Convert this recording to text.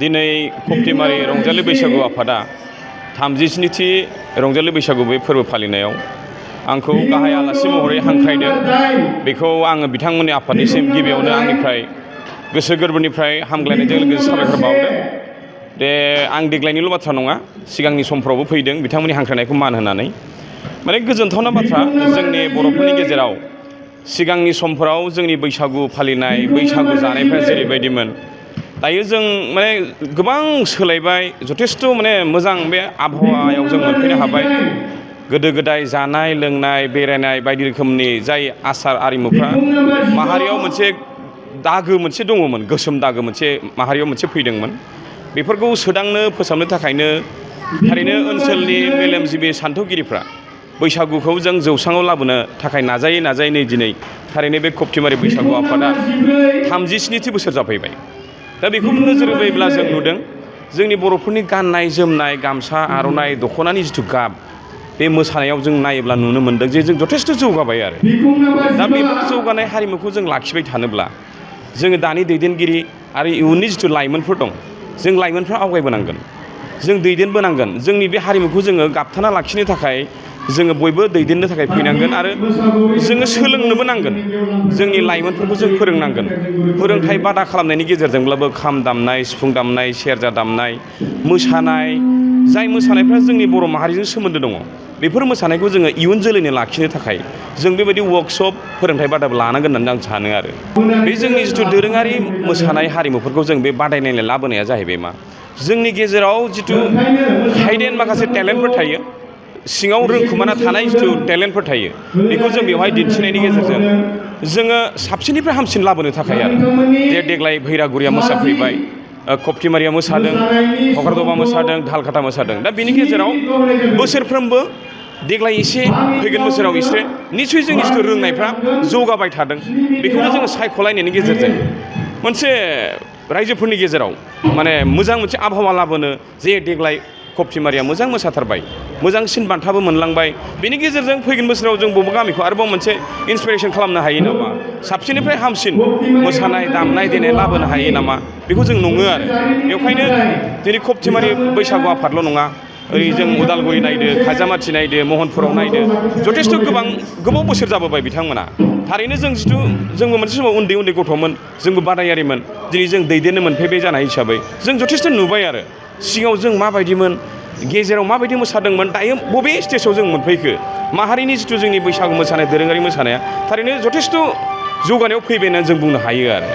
दिनै खफ्तिमारि रंजालि बैसागु आफादा 37थि रंजालि बैसागु बे फोरबो फालिनायाव आंखौ गाहाय आलासि महरै हांख्रायदों। बेखौ आङो बिथांमोननि आफादनिसिम गिबियावनो आंनिफ्राय गोसो गोरबोनिफ्राय हामग्लायनायजों लोगोसे साबायखर बावदों। आं देग्लायनिल' बाथ्रा नङा, सिगांनि समफ्रावबो फैदों बिथांमोननि हांख्रायनायखौ मान होनानै। माने गोजोनथावना बाथ्रा, जोंनि बर'फोरनि गेजेराव सिगांनि समफोराव जोंनि बैसागु फालिनाय, बैसागु जानायफ्रा जेरैबायदिमोन, दायो जों माने गोबां सोलायबाय, जथेस्थ' माने मोजां बे आबहावायाव जों मोनफैनो हाबाय। गोदो गोदाय जानाय लोंनाय बेरायनाय बायदि रोखोमनि जाय आसार आरिमुफ्रा माहारियाव मोनसे दागो मोनसे दङमोन, गोसोम दागो मोनसे माहारियाव मोनसे फैदोंमोन। बेफोरखौ सोदांनो फोसाबनो थाखायनो थारैनो ओनसोलनि मेलेमजिबि सान्थौगिरिफ्रा बैसागुखौ जों जौस्राङाव लाबोनो थाखाय नाजायै नाजायै नै दिनै थारैनो बे खफ्तिमारि बैसागु आफादा 37थि बोसोर जाफैबाय। दा बेखौ नोजोर होयोब्ला जों नुदों जोंनि बर'फोरनि गाननाय जोमनाय, गामसा आर'नाइ दख'नानि जिथु गाब, बे मोसानायाव जों नायोब्ला नुनो मोनदों जे जों जथेस्थ' जौगाबाय आरो। दा बेफोर जौगानाय हारिमुखौ जों लाखिबाय थानोब्ला जोङो दानि दैदेनगिरि आरो इयुननि जिथु लाइमोनफोर दं, जों लाइमोनफ्रा आवगायबोनांगोन, जों दैदेनबोनांगोन। जोंनि बे हारिमुखौ जोङो गाबथाना लाखिनो थाखाय जोङो बयबो दैदेननो थाखाय फैनांगोन आरो जोङो सोलोंनोबो नांगोन। जोंनि लाइमोनफोरखौ जों फोरोंनांगोन। फोरोंथाय बादा खालामनायनि गेजेरजोंब्लाबो खाम दामनाय, सिफुं दामनाय, सेरजा दामनाय, मोसानाय, जाय मोसानायफ्रा जोंनि बर' माहारिजों सोमोन्दो दङ, बेफोर मोसानायखौ जोङो इयुन जोलैनो लाखिनो थाखाय जों बेबायदि वर्कशप, फोरोंथाय बादाबो लानांगोन होननानै आं सानो आरो। बे जोंनि जिथु दोरोङारि मोसानाय हारिमुफोरखौ जों बे बादायलायनाय लाबोनाया जाहैबाय मा, जोंनि गेजेराव जिथु हाइडेन माखासे टेलेन्टफोर थायो, सिङाव रोंखुमाना थानाय जिथु टेलेन्टफोर थायो, बेखौ जों बेवहाय दिन्थिनायनि गेजेरजों जोङो साबसिननिफ्राय हामसिन लाबोनो थाखाय आरो। देग्लाय भैरागुरिया मोसाफैबाय, खफ्तिमारिया मोसादों, हगारदबा मोसादों, धालखाथा मोसादों। दा बेनि गेजेराव बोसोरफ्रोमबो देग्लाय एसे, फैगोन बोसोराव एसे, निस्सय जोंनि जिथु रोंनायफ्रा जौगाबाय थादों। बेखौनो जोङो सायख'लायनायनि गेजेरजों मोनसे रायजोफोरनि गेजेराव माने मोजां मोनसे आबहावा लाबोनो, जे देग्लाय खफ्तिमारिया मोजां मोसाथारबाय, मोजांसिन बान्थाबो मोनलांबाय, बेनि गेजेरजों फैगोन बोसोराव जों बबेबा गामिखौ आरोबाव मोनसे इन्सपिरेसन खालामनो हायो नामा, साबसिननिफ्राय हामसिन मोसानाय दामनाय देनाय लाबोनो हायो नामा, बेखौ जों नङो आरो। बेखायनो दिनै खफ्तिमारि बैसागु आफादल' नङा, ओरै जों उदालगुरि नायदो, खाजामाथि नायदो, महनपुराव नायदो, जथेस्थ' गोबाव बोसोर जाबोबाय बिथांमोना। थारैनो जोंबो मोनसे समाव उन्दै उन्दै गथ'मोन, जोंबो बादायारिमोन, दिनै जों दैदेननो मोनफैबाय जानाय हिसाबै जों जथेस्थ' नुबाय आरो। सिगाङाव जों माबायदिमोन, गेजेराव माबायदि मोसादोंमोन, दायो बबे स्टेजाव जों मोनफैखो, माहारिनि जिथु जोंनि बैसागु मोसानाय, दोरोङारि मोसानाया थारैनो जथेस्थ' जौगानायाव फैबाय होननानै जों बुंनो हायो आरो।